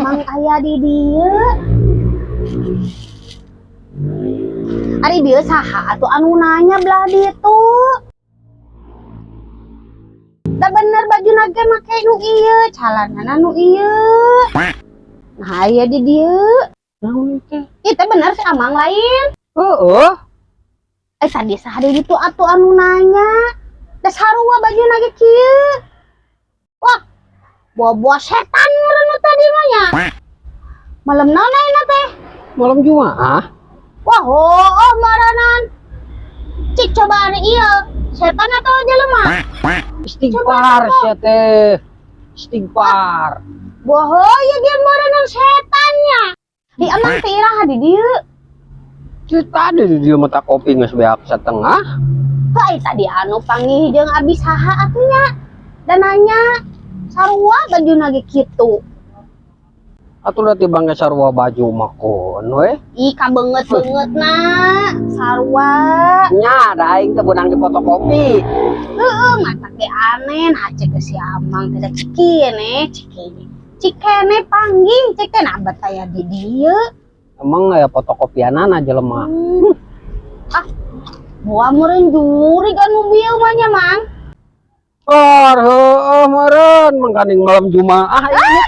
Amang aya di dieu. Ari bieu saha atuh anu nanya belah ditu? Da bener baju ge make nu ieu, calanana nu ieu. Nah, aya di dieu. Naon teh? Itu bener si Amang lain. Heeh. Eh, tadi saha di ditu atuh anu nanya? Da sarua bajuna ge kieu. Wah, buah-buah setan meureun nu tadi mah nya. Malam naon ayeuna teh? Malam Jumaah. Wah, oh, maranan. Cik coba ari ieu, setan atau jelema? Istighfar sia teh. Istighfar. Wah, oh, ya dia maranan setannya. Di Amang teh iraha di dieu? Ti tadi di dieu mata kopi geus beak setengah. Heuh, tadi anu panggih jeung abi saha atuh nya? Dan nanya sarua bajuna ge kitu. Atuh da tibang ge sarua baju mah kon we. Ih, kabeungeut-beungeut na sarua. Nya da aing teh beunang di fotokopi. Heeh, mata ge aneh, nah cek ke si Amang teh cikene, cikene. Cikene panggih, cek teh nah bet aya di dieu. Emang aya fotokopianana jelema. Ah, buah meureun jurig anu bieu mah nya, Mang. Oh, heueuh meureun mangkaning malam Jumaah ini.